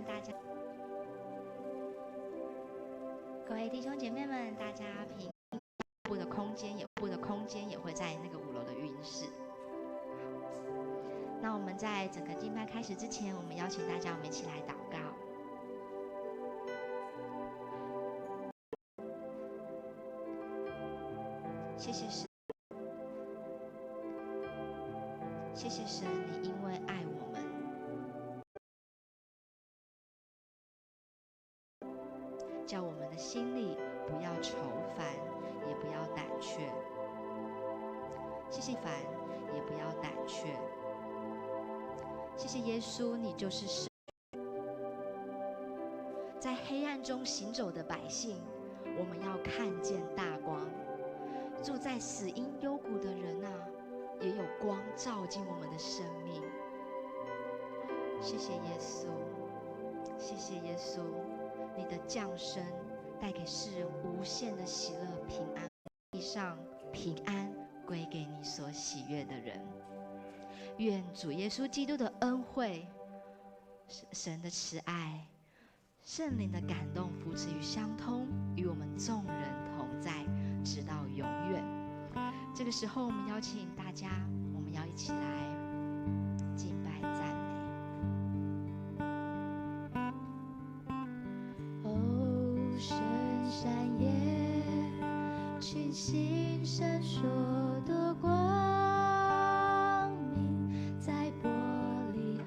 們，大家，各位弟兄姐妹們，大家平部的空間也部的空間也會在那個五樓的育嬰室。那我們在整個敬拜開始之前，我們邀請大家，我們一起來禱告。謝謝神，謝謝神，你因為愛我們，叫我們的心裡不要愁煩，也不要膽怯。謝謝煩，也不要膽怯。謝謝耶穌，你就是神。在黑暗中行走的百姓，我們要看見大光。住在死蔭幽谷的人啊，也有光照進我們的生命。謝謝耶穌，謝謝耶穌，你的降生帶給世人無限的喜樂、平安。地上平安歸給你所喜悅的人。願主耶穌基督的恩惠、神的慈愛、聖靈的感動、扶持與相通，與我們眾人同在，直到永遠。這個時候，我們邀請大家，我們要一起來敬拜讚美。哦，深山夜，群星閃爍的光明，在伯利恆。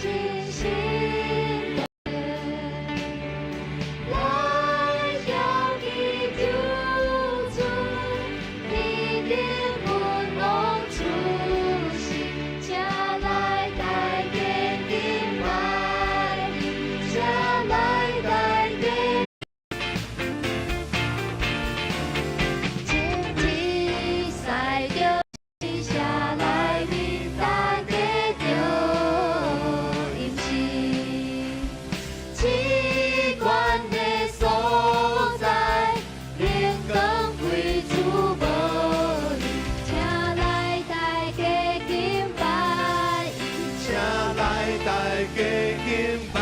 星星來交給救主，你的不能出世，請來大家敬拜，請來大家。天天使著下來面，大家著飲食。至懸的所在，榮光歸主無離，請來大家敬拜伊，請來大家敬拜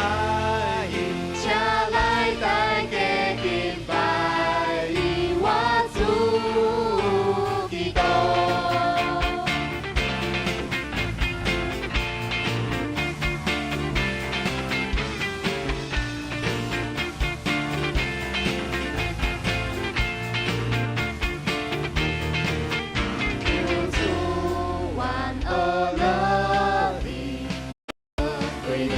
伊，請來大家敬拜伊，我主基督。救主萬惡樂意歸你，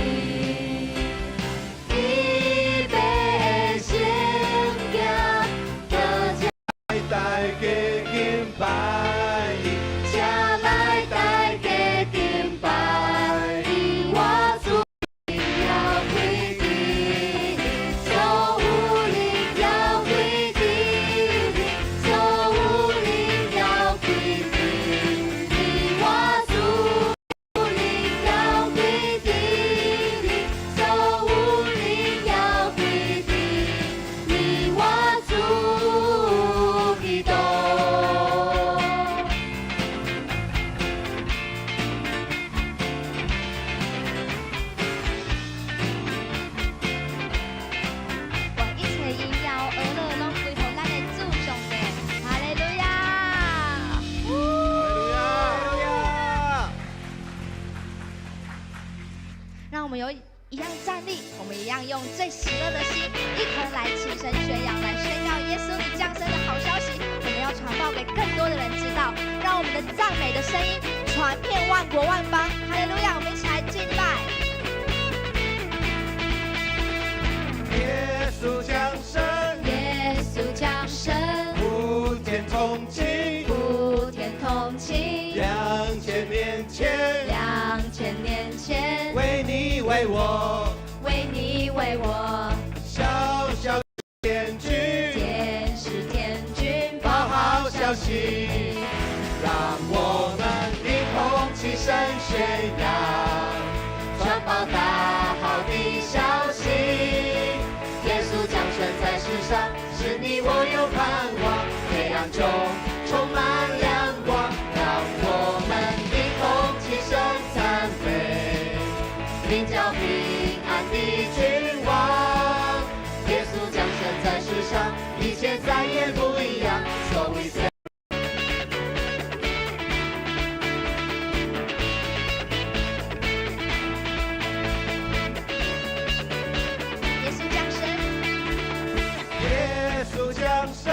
伊欲先行得大家敬拜伊，請來大家敬拜伊，我主榮耀歸給你，所有榮耀歸給你，所有榮耀歸給你，我主榮耀歸給你，所有榮耀歸給你，我主基督。願一切榮耀、呵咾攏歸予咱的主上帝，哈利路亞！哈利路亞。讓我們有一樣站立，我們一樣用最喜樂的心，一同來齊聲宣揚，來宣告耶穌你降生的好消息。我們要傳報給更多的人知道，讓我們的讚美的聲音傳遍萬國萬邦。哈利路亞！我們一起來敬拜。耶穌降生，耶穌降生，普天同慶，普天同慶，2000年前，2000年前，為你為我，為你為我，小小天軍，天使天軍報好消息，讓我們一同齊聲宣中充滿亮光，讓我們一同齊聲讚美，名叫平安的君王。耶穌降生在世上，一切再也不一樣。So we say。耶穌降生，耶穌降生，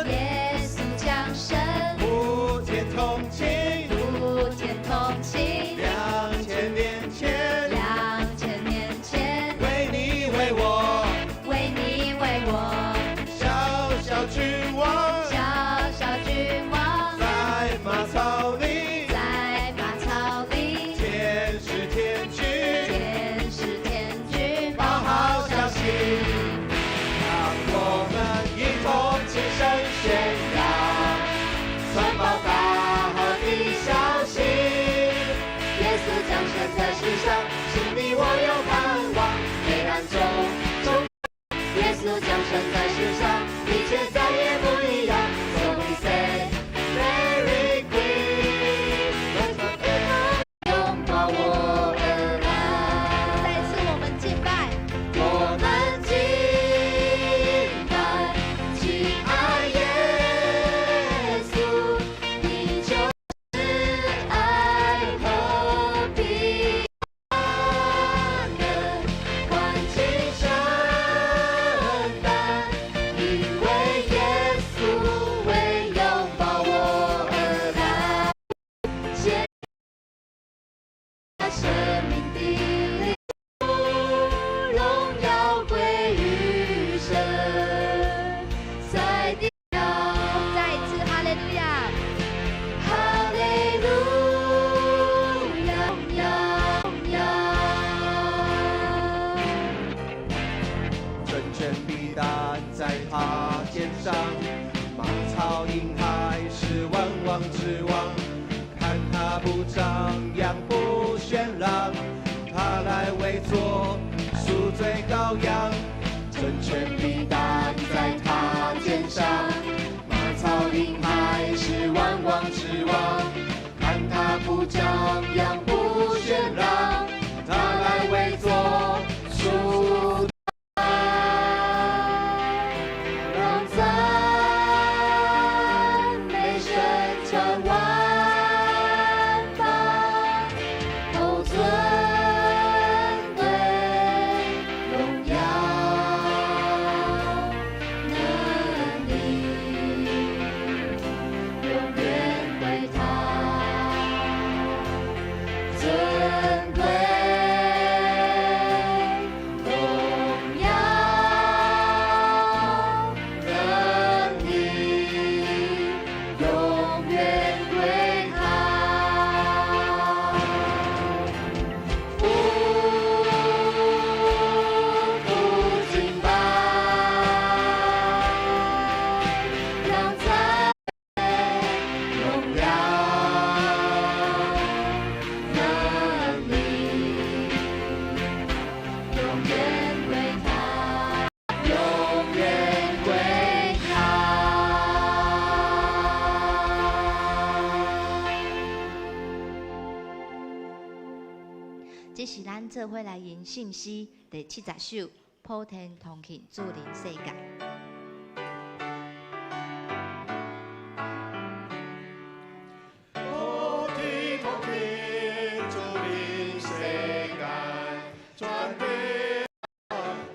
耶穌降生，普天同慶，普天同慶，2000年前，2000年前，為你為我，為你為我，小小君王，小小君王，在馬槽裡，在馬槽裡，天使天軍，天使天軍報好消息，讓我們一同齊聲宣揚，傳報大好的消息。耶穌降生在世上，使你我有盼望。黑暗中，中耶穌降生在世上，一切再也不一樣。So we say Merry Christmas，擁抱我而來。再次我們敬拜，我們敬拜，親愛耶穌，你就是愛和平安，歡慶聖誕，因為耶穌為擁抱我而來，獻生命的禮物，榮耀歸於神，在地上。再一次哈利路亞，哈利路亞呀呀！尊權柄擔在他肩上，馬槽嬰孩是萬王之王，看他不張揚不喧嚷，他來為做贖罪羔羊。尊權柄擔在他肩上，馬槽嬰孩是萬王之王，看他不張揚不喧嚷，他來為做贖。讓讚美聲傳萬邦，哦，尊貴榮耀能力，永遠歸他。尊貴榮耀能力，永遠歸他。匍匐敬拜，讓讚美榮耀能力，永遠歸他，永遠歸他。這是咱做伙來吟聖詩第70首《普天同慶主臨世界》。普天同慶主臨世界，全地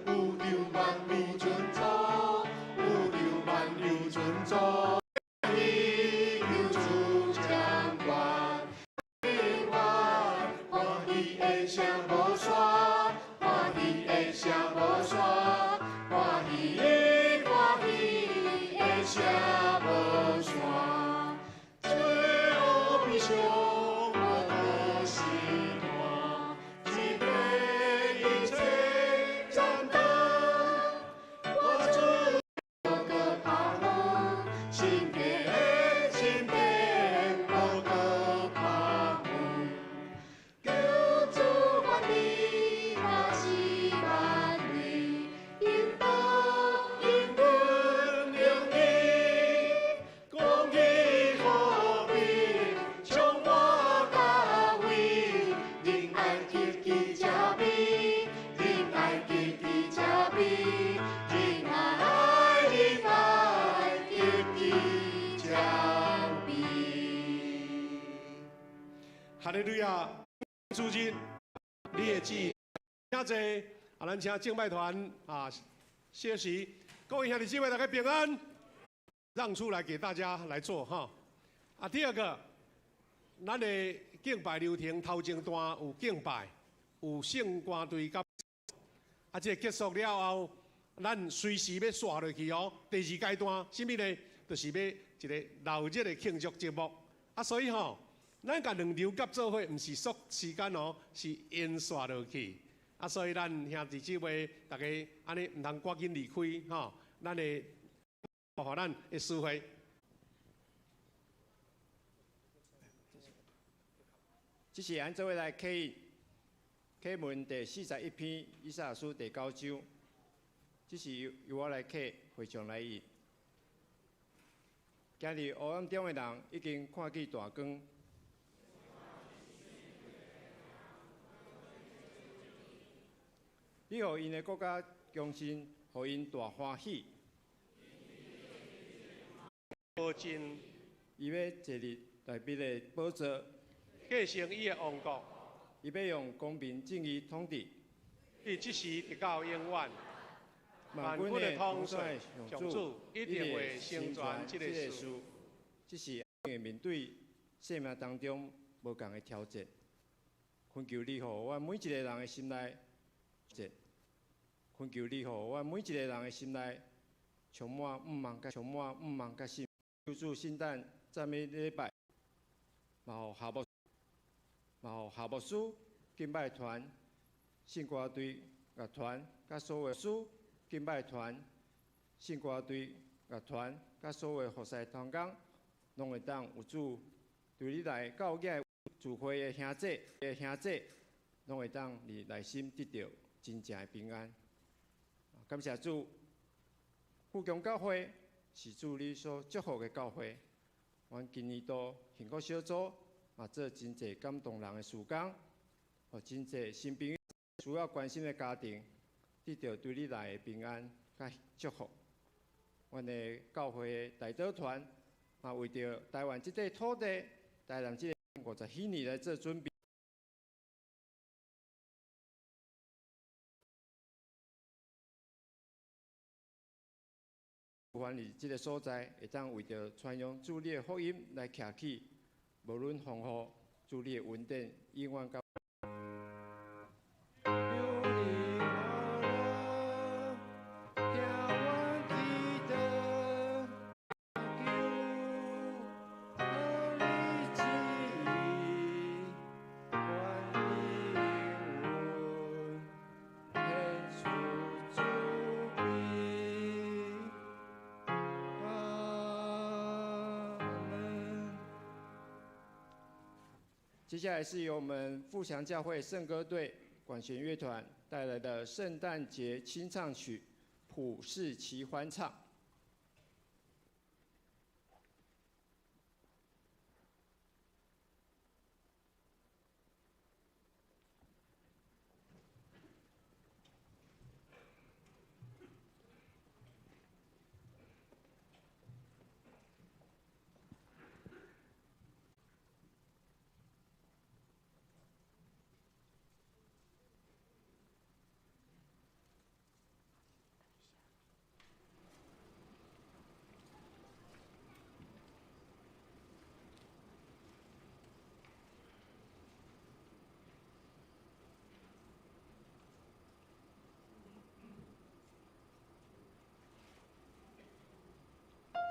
宇宙萬有尊主，宇宙萬有尊主，求主掌權，歡喜的聲無煞，歡喜的聲無煞，歡喜歡喜的聲無煞。罪惡悲傷我都是大，擊敗一切戰鬥。我主個拍門，心變心變無個拍門。求主萬里，那是萬里，你的旨。請坐，啊，咱請敬拜團啊歇息。各位兄弟姊妹，大家平安，讓出來給大家來坐哈。啊，第二個，咱的敬拜流程頭前段有敬拜，有聖歌隊佮，啊，這個結束了後，咱隨時欲紲落去哦。第二階段，啥物呢？就是欲一个鬧熱的慶祝節目。啊，所以吼，咱共兩場夾做伙，毋是縮時間哦，是延續落去。啊，所以咱兄弟姊妹，大家按呢毋通趕緊離開吼，咱會予咱的機會。這是咱做伙來啟啟文第41篇，以賽亞書第九章。這是由我來啟，會眾來譯。行佇黑暗中的人已經看見大光。你予𪜶的國家強盛，予𪜶大歡喜。無盡，伊欲坐佇大衛的寶座，繼承伊的王國。伊欲用公平正義統治，自這時直到永遠。萬軍的統帥上主一定會成全這個事。這是面對生命當中無仝的挑戰，懇求你予阮每一个人的心內，懇求你予阮每一個人的心內充滿毋望佮充滿毋望佮信。求主聖誕讚美禮拜，嘛予夏牧，嘛予夏牧師敬拜團、聖歌隊樂團佮所有師敬拜團、聖歌隊樂團佮所有服侍同工，攏會當有主對你來教嘅聚會的兄弟的兄弟，攏會當佇內心得著真正的平安。感謝主，富強教會是主你所祝福的教會。阮今年度幸福小組嘛做真濟感動人的事工，予真濟新朋友需要關心的家庭得著對你來的平安佮祝福。阮的教會的代禱團嘛為著台灣這塊土地，台南這個50幾年來做準備。凡佇這个所在，會當為著傳揚主你的福音來徛起，無論風雨，主你的恩典永遠佮。接下來是由我們富強教會聖歌隊管弦樂團帶來的聖誕節清唱曲《普世齊歡唱》。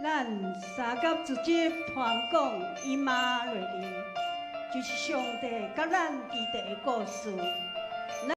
咱三甲一節傳講以馬內利，就是上帝佮咱之間的故事。咱。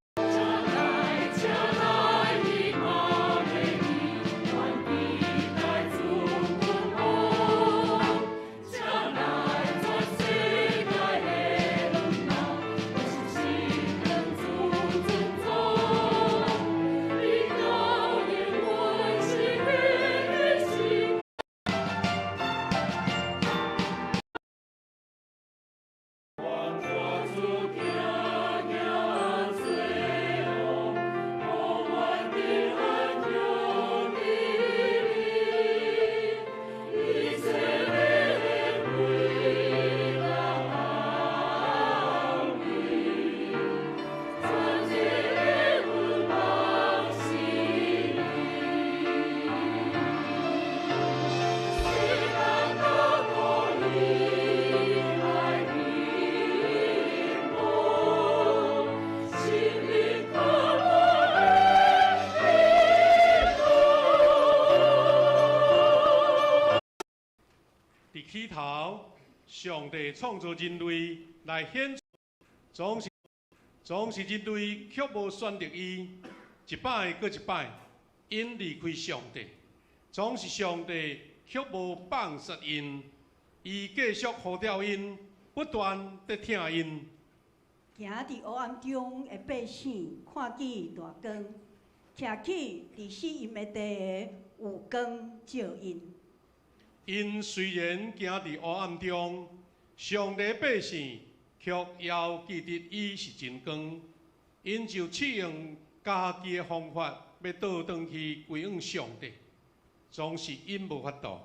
上帝創造人類來顯，總是人類卻無選擇伊，一擺閣一擺，𪜶離開上帝，總是上帝卻無放殺𪜶，伊繼續呼召𪜶，不斷佇疼𪜶。行佇黑暗中的百姓看見大光，徛起佇死蔭的地有光照𪜶。𪜶雖然行佇黑暗中，上帝百姓卻猶記得伊是真光，𪜶就試用家己的方法欲倒轉去歸向上帝，總是𪜶無法度。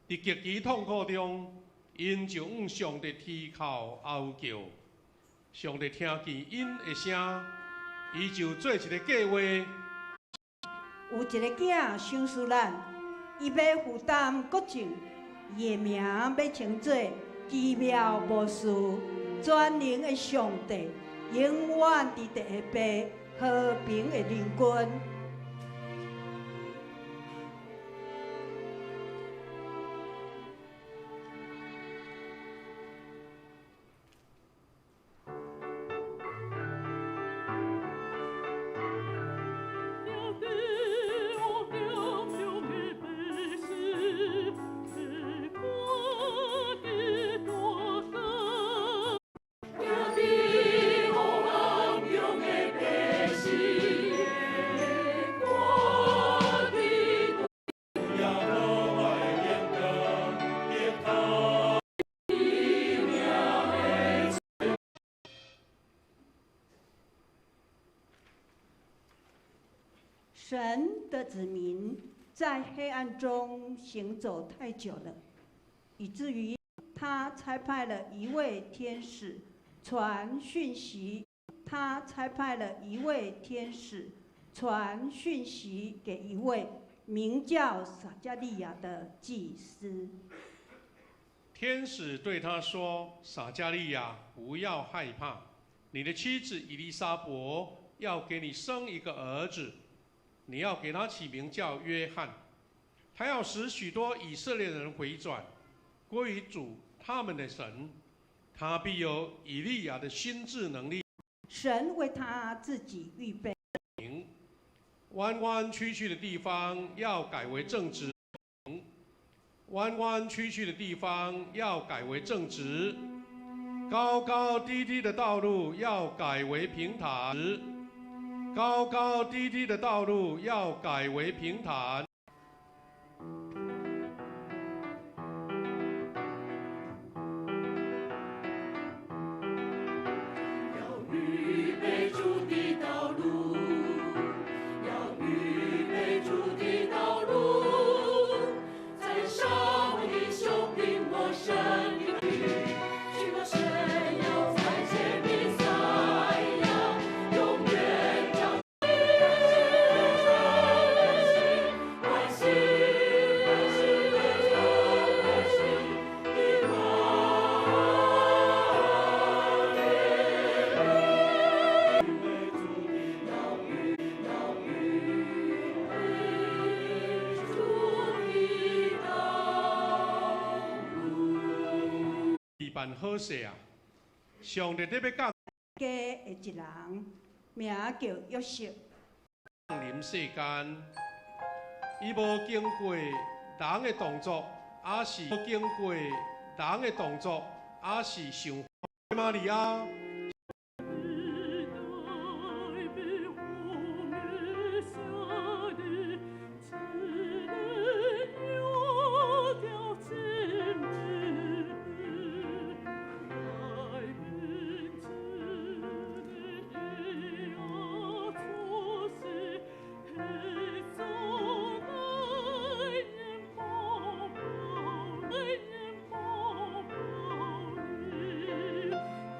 佇極其痛苦中，𪜶就向上帝啼哭哀叫。上帝聽見𪜶的聲，伊就做一个計劃。有一个囝賞賜咱，伊欲負擔國政，伊的名欲稱做奇妙謀士、全能的上帝、永遠佇地的父、和平的靈君。神的子民在黑暗中行走太久了，以至於他差派了一位天使傳訊息。他差派了一位天使傳訊息給一位名叫撒迦利亞的祭司。天使對他說：“撒迦利亞，不要害怕，你的妻子以利沙伯要給你生一個兒子。”你要給他起名叫約翰，他要使許多以色列人回轉，歸於主他們的神。他必有以利亞的心智能力。神為他自己預備。彎彎曲曲的地方要改為正直，彎彎曲曲的地方要改為正直，高高低低的道路要改為平坦。高高低低的道路要改為平坦。要預備主的道路，要預備主的道路，在沙漠的修平我生的路，去我神要再見彌賽亞，永遠長。萬心萬心萬心的主的道路。辦好勢啊！上帝特欲降家的一人，名叫約瑟。臨世間，伊無經過人的動作，抑是經過人的動作，抑是想瑪利亞。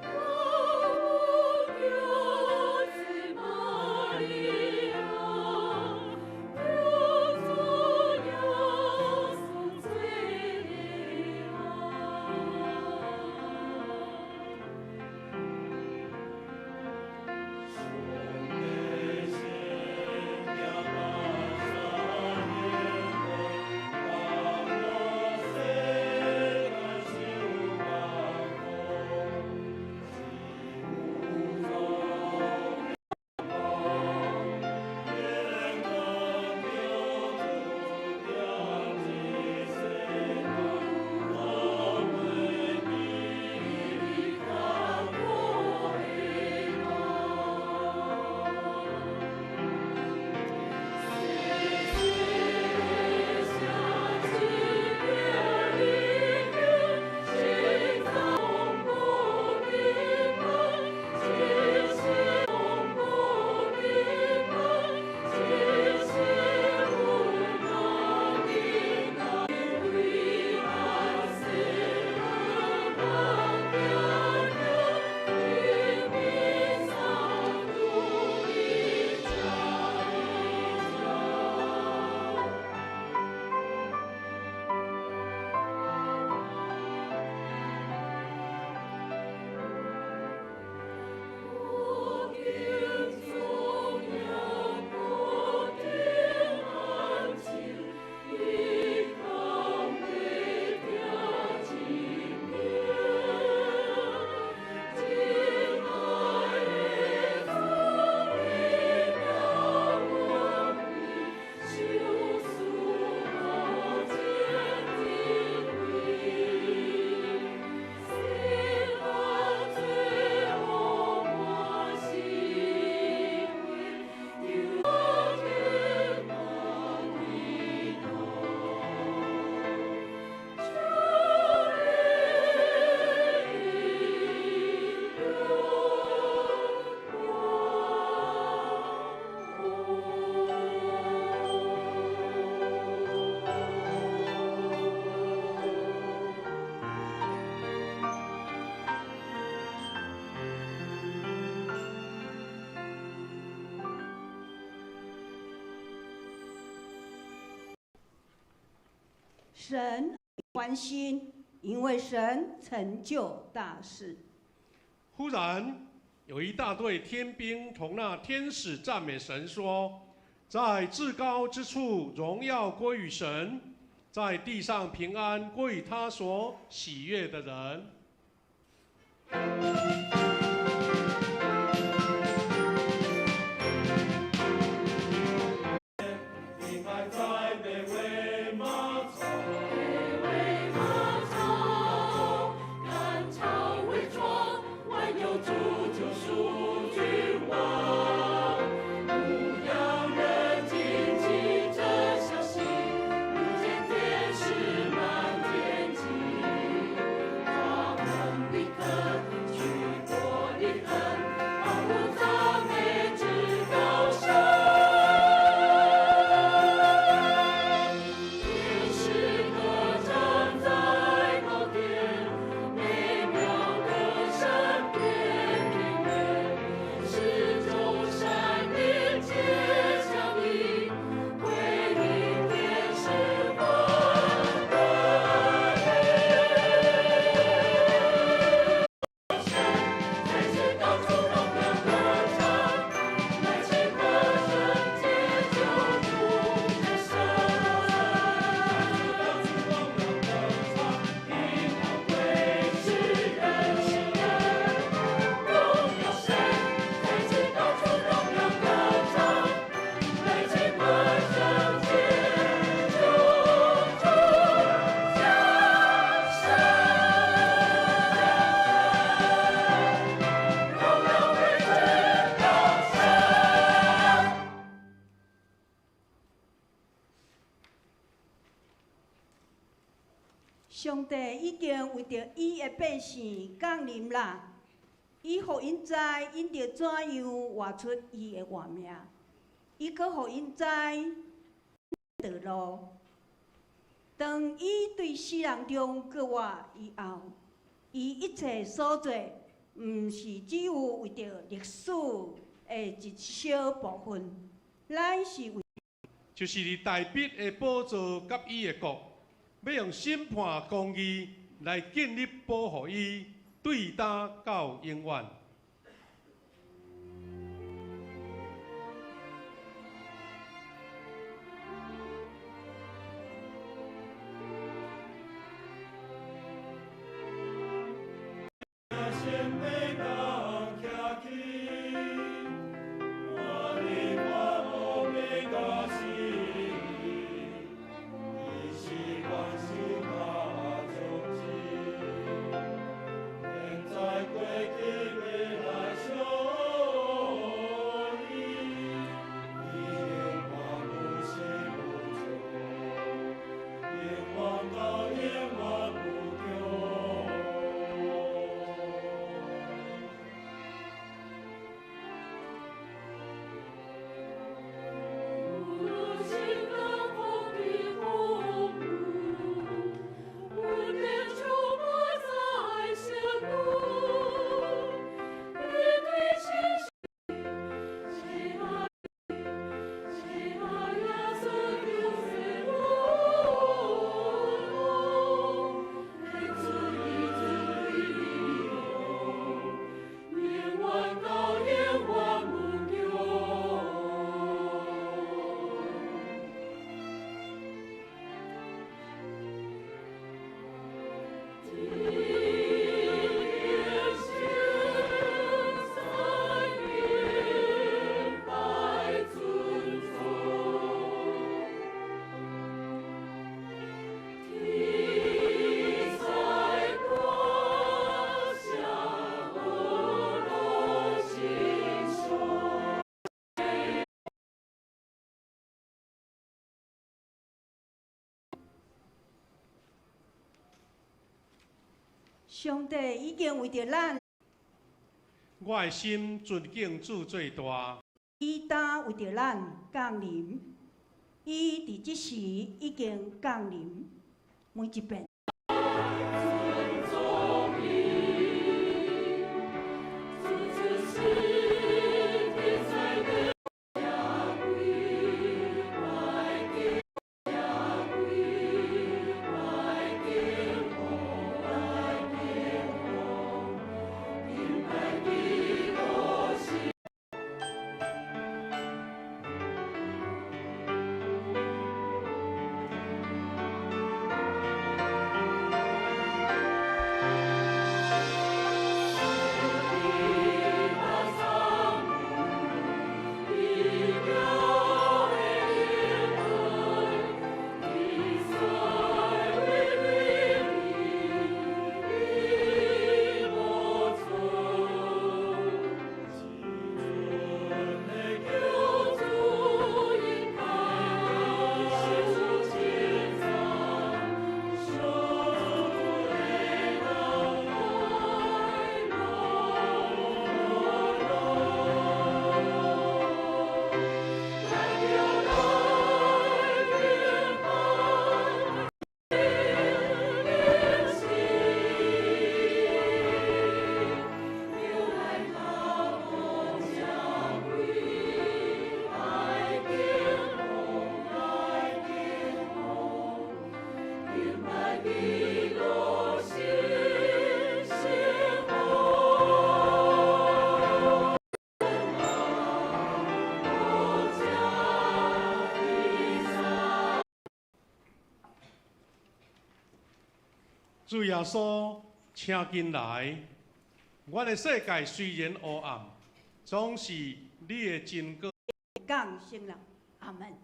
Oh! 神歡欣，因為神成就大事。忽然有一大隊天兵同那天使讚美神說：在至高之處榮耀歸於神，在地上平安歸於他所喜悅的人。上帝已經為著伊的百姓降臨啦，伊予𪜶知𪜶著怎樣活出伊的活命，伊閣予𪜶知道路。當伊對死人中復活以後，伊一切所做，毋是只有為著歷史的一小部分，乃是為就是佇大衛的寶座佮伊的國，欲用審判公義來建立保護伊，對今到永遠。上帝已經為著咱，我的心尊敬主最大。伊當為著咱降臨，伊佇這時已經降臨，每一遍。主耶穌，請緊來！阮的世界雖然黑暗，總是你的真光。降生了，阿門。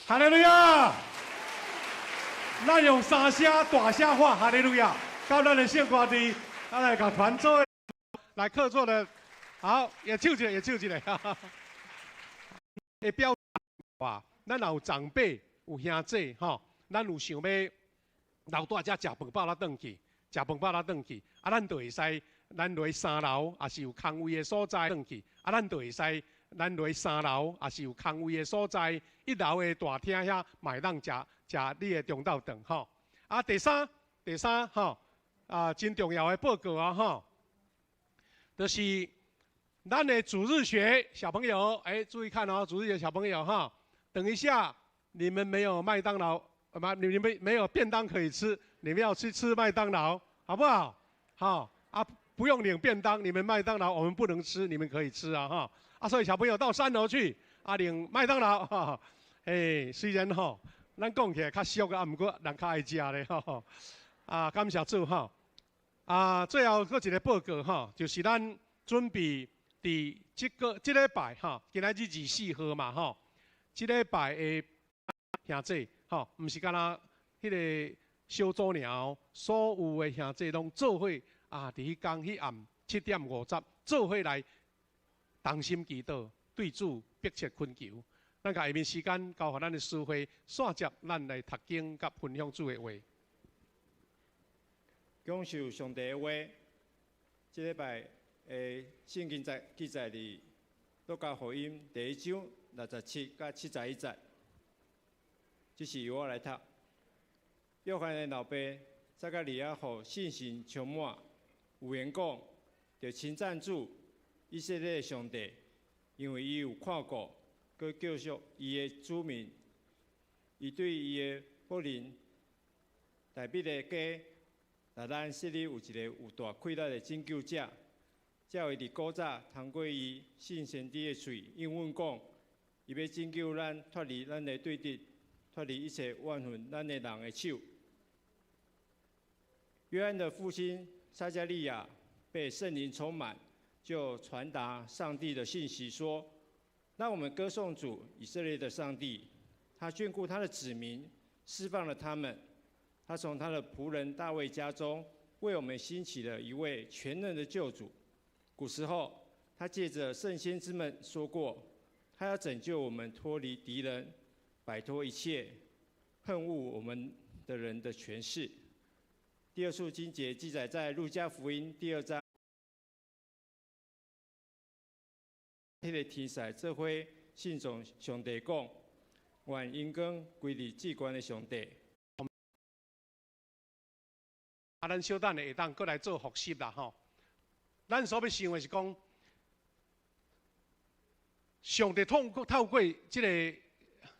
哈利路亞！咱用三聲大聲喊哈利路亞，到咱的聖歌隊，咱來共團做來客座的，好，也唱一个，也唱一个。會表達，咱若有長輩、有兄弟吼，咱有想欲留蹛遮食飯飽啦轉去，食飯飽啦轉去，啊，咱就會使咱落三樓，也是有空位的所在轉去，啊，咱就會使咱落三樓，也是有空位的所在，一樓的大廳遐嘛會當食食你的中晝頓吼。啊，第三，第三吼，啊，真重要的報告啊吼，就是咱的主日學小朋友，欸，注意看哦，主日學小朋友哈，等一下你們沒有麥當勞，不，你們沒有便當可以吃，你們要去吃麥當勞，好不好？好啊，不用領便當，你們麥當勞我們不能吃，你們可以吃啊哈。啊，所以小朋友到三樓去，啊，領麥當勞，哈，欸，雖然吼，咱講起來較俗啊，毋過人較愛食咧吼。啊，感謝主吼。啊，最後閣一個報告吼，就是咱準備佇這個這禮拜吼，今仔日24號嘛吼，這禮拜的兄弟吼，毋是干焦彼个小組爾，所有的兄弟攏做伙啊，佇彼工彼暗7點50做伙來同心祈禱，對主迫切懇求。咱共下面時間交予咱的司會，煞接咱來讀經佮分享主的話。享受上帝的話，這禮拜的聖經在記載佇路加福音第一章67佮71節，這是由我來讀。約翰的老爸撒迦利亞予聖神充滿，預言講，著稱讚主以色列的上帝，因為伊有看顧，閣救贖伊的子民，伊對伊的僕人大衛的家，來咱設立有一个有大氣力的拯救者，這位佇古早通過伊聖先知的喙應允講，伊欲拯救咱脫離咱的對敵，脫離一切怨恨咱的人的手。約翰的父親撒迦利亞被聖靈充滿，就傳達上帝的信息，說：讓我們歌頌主以色列的上帝，他眷顧他的子民，釋放了他們。他從他的僕人大衛家中為我們興起了一位全能的救主。古時候，他借著聖先知們說過，他要拯救我們脫離敵人，擺脫一切恨惡我們的人的權勢。第二處經節記載在路加福音第二章。彼个天使做伙信從上帝講，願榮光歸予至懸的上帝。啊，咱小等下會當閣來做複習啦吼。咱所欲想的是講，上帝透過透過這个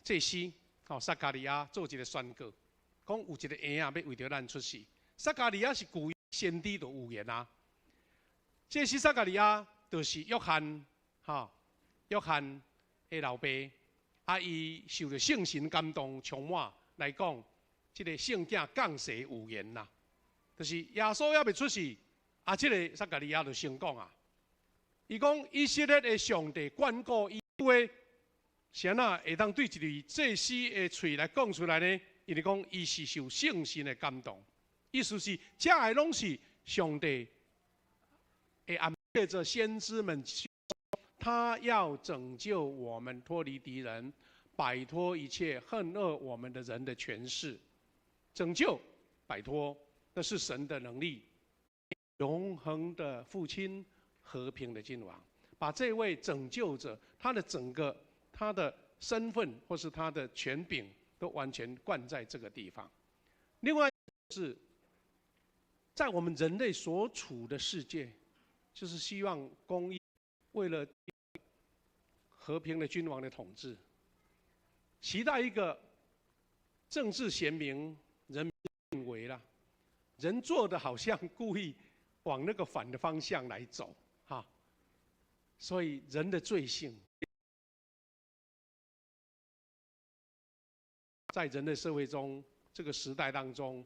祭司吼撒迦利亞做一个宣告，講有一个嬰仔欲為著咱出世。撒迦利亞是舊約先知就預言啊。祭司撒迦利亞就是約翰吼，約翰的老爸，啊，伊受著聖神感動充滿來講，這个聖囝降世預言啦。就是耶穌猶未出世，啊，這个撒迦利亞就先講啊，伊講以色列的上帝眷顧伊話，是按怎會當對一位祭司的喙來講出來呢？因為講伊是受聖神的感動，意思是這个攏是上帝會安排著先知們，他要拯救我們脫離敵人，擺脫一切恨惡我們的人的權勢，拯救、擺脫，那是神的能力。永恆的父親，和平的君王，把這位拯救者，他的整個他的身份或是他的權柄，都完全灌在這個地方。另外是，在我們人類所處的世界，就是希望公義，為了和平的君王的統治，期待一個政治賢明、人民為啦，人做的好像故意往那個反的方向來走，哈，所以人的罪性，在人類社會中這個時代當中，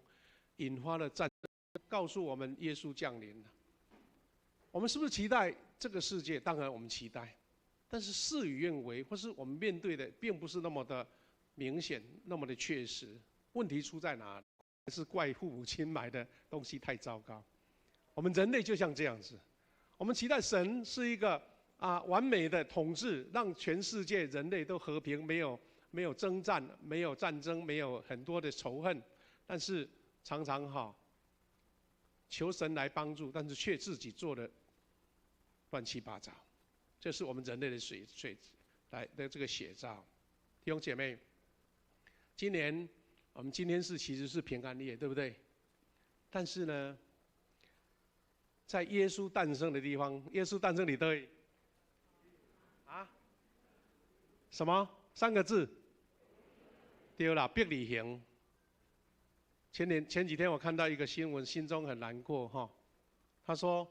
引發了戰爭，告訴我們耶穌降臨了。我們是不是期待這個世界？當然我們期待，但是事與願違，或是我們面對的並不是那麼的明顯，那麼的確實。問題出在哪裡？還是怪父母親買的東西太糟糕？我們人類就像這樣子，我們期待神是一個完美的統治，讓全世界人類都和平，沒有爭戰，沒有戰爭，沒有很多的仇恨。但是常常哈求神來幫助，但是卻自己做的亂七八糟，這是我們人類的水水來的這個寫照。弟兄姐妹，今年我們今天是其實是平安夜，對不對？但是呢，在耶穌誕生的地方，耶穌誕生裡對啊？什麼三個字？對啦，伯利恆。前幾天我看到一個新聞，心中很難過哈。他說，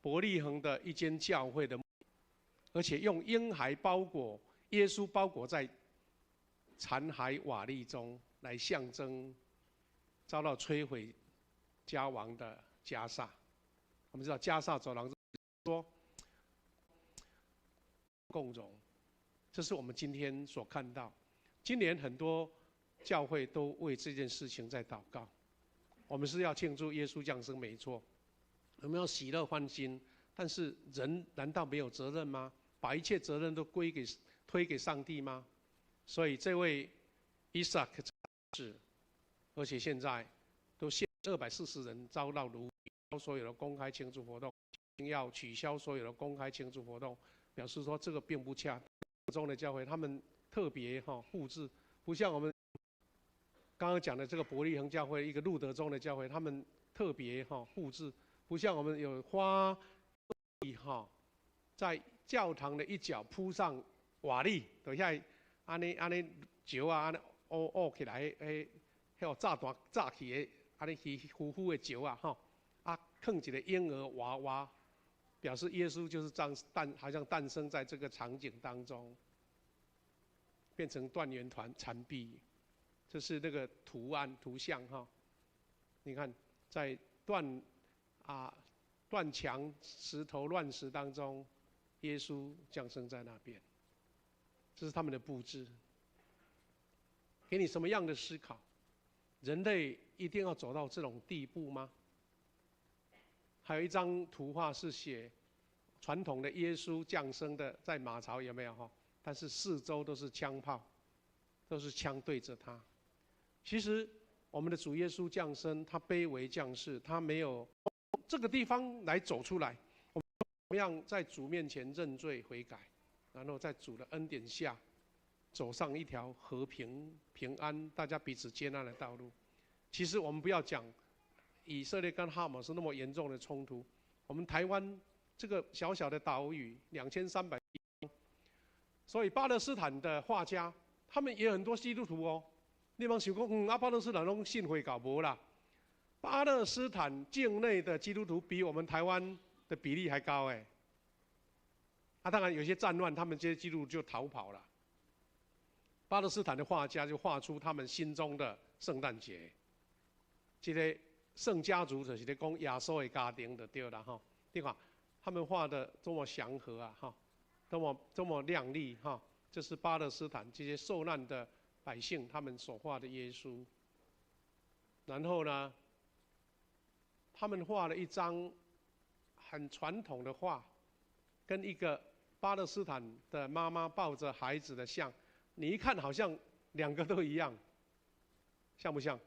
伯利恆的一間教會的，而且用嬰孩包裹耶穌，包裹在殘骸瓦礫中，來象徵遭到摧毀家亡的加薩。我們知道加薩走廊說共榮，這是我們今天所看到。今年很多教會都為這件事情在禱告。我們是要慶祝耶穌降生，沒錯，我們要喜樂歡心。但是人難道沒有責任嗎？把一切責任都歸給推給上帝嗎？所以這位伊薩克是，而且現在都限240人遭到擄。所有的公開慶祝活動，要取消所有的公開慶祝活動，表示說這個並不恰當。中的教會他們特別哈布置，不像我們剛剛講的這個伯利恆教會，一個路德宗的教會，他們特別哈布置，不像我們有花哈，在教堂的一角鋪上瓦礫，等下按呢按呢石啊，按呢烏烏起來，彼彼炸彈炸起的，按呢稀糊糊的石啊，吼。啊，囥一個嬰兒娃娃，表示耶穌就是這樣誕，好像誕生在這個場景當中，變成斷垣團殘壁，這是那個圖案圖像哈。你看，在斷牆石頭亂石當中，耶穌降生在那邊，這是他們的布置，給你什麼樣的思考？人類一定要走到這種地步嗎？還有一張圖畫是寫傳統的耶穌降生的，在馬槽有沒有哈？但是四周都是槍炮，都是槍對着他。其實我們的主耶穌降生，他卑微降世，他沒有這個地方來走出來。我們怎麼樣在主面前認罪悔改，然後在主的恩典下，走上一條和平、平安、大家彼此接納的道路。其實我們不要講以色列跟哈馬斯那麼嚴重的衝突，我們台灣這個小小的島嶼2300，所以巴勒斯坦的畫家，他們也很多基督徒哦。你莫想講，啊，巴勒斯坦攏信回教無啦？巴勒斯坦境內的基督徒比我們台灣的比例還高哎。啊，當然有些戰亂，他們這些基督徒就逃跑了。巴勒斯坦的畫家就畫出他們心中的聖誕節，這個圣家族就是咧讲耶稣的家庭就对了哈。你看他们画的多么祥和啊哈，多么多么亮丽哈。这是巴勒斯坦这些受难的百姓他们所画的耶稣。然后呢，他们画了一张很传统的画，跟一个巴勒斯坦的妈妈抱着孩子的像，你一看好像两个都一样，像不像？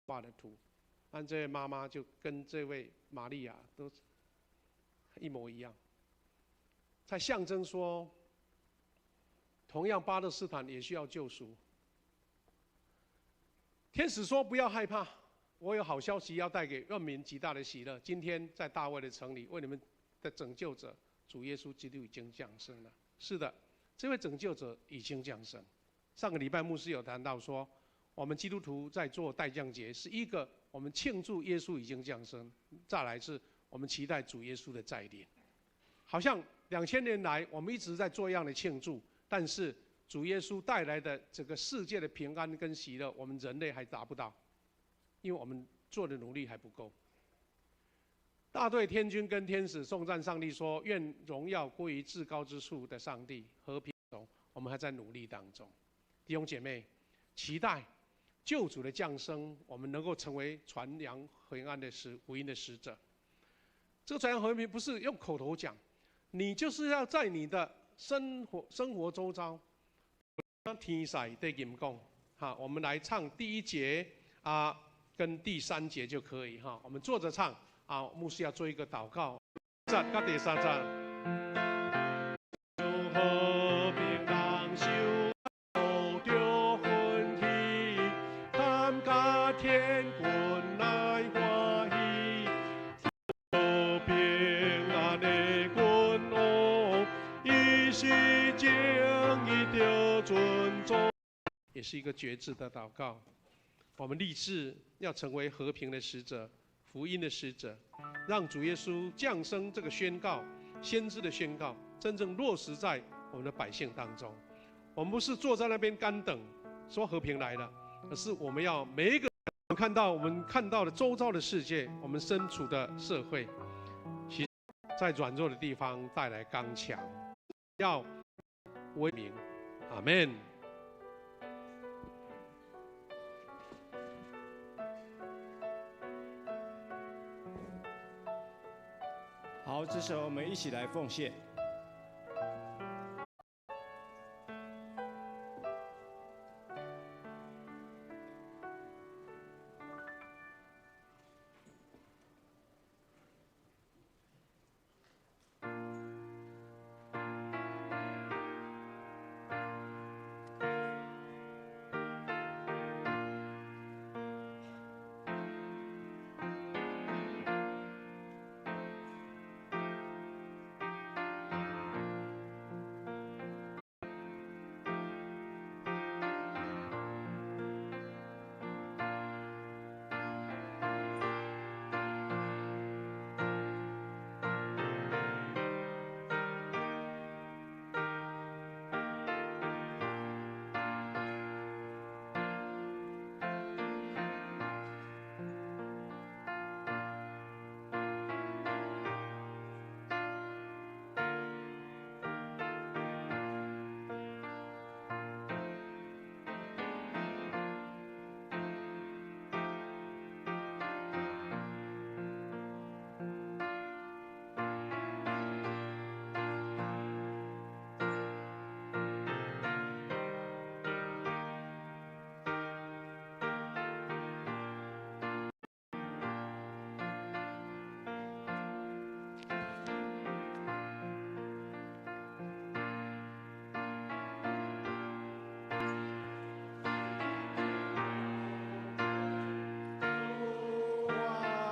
画的图，但这位妈妈就跟这位玛利亚都一模一样，在象征说，同样巴勒斯坦也需要救赎。天使说：“不要害怕，我有好消息要带给万民极大的喜乐。今天在大卫的城里，为你们的拯救者主耶稣基督已经降生了。是的，这位拯救者已经降生。上个礼拜牧师有谈到说，我们基督徒在做待降节，是一个我们庆祝耶稣已经降生，再来是我们期待主耶稣的再临。好像2000年来我们一直在做一样的庆祝，但是主耶稣带来的这个世界的平安跟喜乐，我们人类还达不到，因为我们做的努力还不够。大队天军跟天使颂赞上帝说：“愿荣耀归于至高之处的上帝，和平中，我们还在努力当中。弟兄姐妹，期待救主的降生，我们能够成为传扬平安的使福音的使者。这个传扬和平不是用口头讲，你就是要在你的生活周遭。天使对吟讲，好，我们来唱第一节啊，跟第三节就可以哈。我们坐着唱啊，牧师要做一个祷告。节佮第三节。和平人受著欢喜，参加天军来欢喜，和平安的君王，伊是正义著尊主。也是一个决志的祷告。我们立志要成为和平的使者、福音的使者，让主耶稣降生这个宣告、先知的宣告，真正落实在我们的百姓当中。我们不是坐在那边干等，说和平来了，而是我们要每一个人看到我们看到的周遭的世界，我们身处的社会，其实在软弱的地方带来刚强，要为民。阿门。好，这时候我们一起来奉献。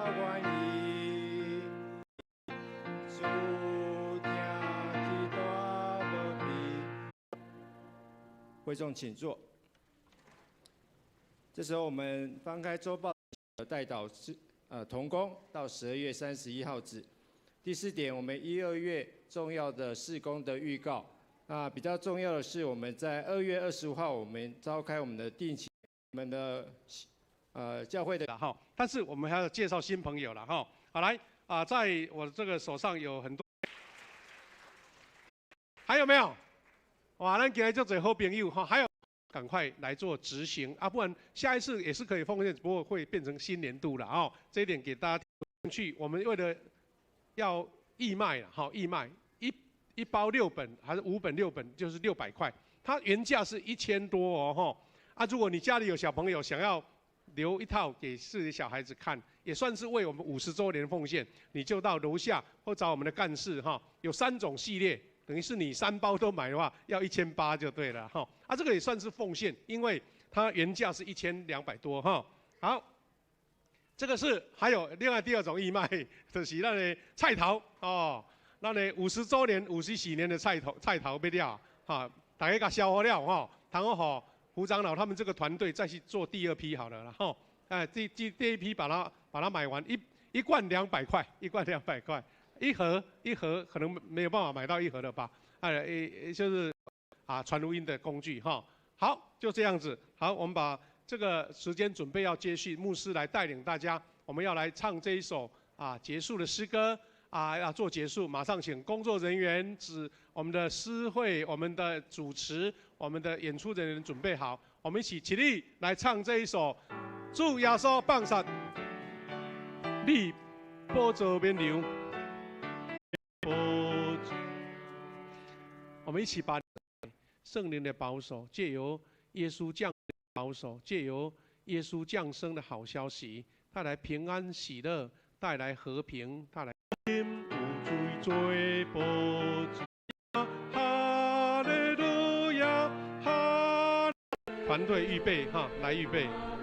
我愿意，主听去大无比。会众请坐。这时候我们翻开周报的代祷是同工到12月31号止。第四点，我们一二月重要的事工的预告。那比较重要的是，我们在2月25号，我们召开我们的定期我们的教會的了哈，但是我們還要介紹新朋友了哈。好來啊，在我這個手上有很多，還有沒有？哇，咱今日足濟好朋友哈，還有趕快來做執行啊，不然下一次也是可以奉獻，不過會變成新年度了啊。這一點給大家去，我們為了要義賣了哈，義賣一包六本還是五本六本，就是600塊，它原價是1000多哦哈。啊，如果你家裡有小朋友想要留一套給自己小孩子看，也算是為我們50週年奉獻。你就到樓下或找我們的幹事哈，有三種系列，等於是你三包都買的話，要1800就對了哈。啊，這個也算是奉獻，因為它原價是1200多哈。好，這個是還有另外第二種義賣，就是咱的菜頭哦，咱的50週年、54年的菜頭菜頭欲了哈，大家共消化了哈，通好予胡長老他們這個團隊再去做第二批好了，然後，哎，這第一批把它買完，一罐兩百塊，一罐兩百塊，一盒一盒可能沒有辦法買到一盒了吧？哎，就是啊，傳福音的工具哈。好，就這樣子。好，我們把這個時間準備要接續，牧師來帶領大家，我們要來唱這一首啊結束的詩歌啊，要做結束，馬上請工作人員指我們的司會、我們的主持、我們的演出人員準備好，我們一起起立來唱這一首《主耶穌放殺你寶座免流》。我們一起把聖靈的保守，借由耶穌降保守，借由耶穌降生的好消息，帶來平安喜樂，帶來和平，帶來。有罪做哈利路亞，哈！團隊預備哈，來預備。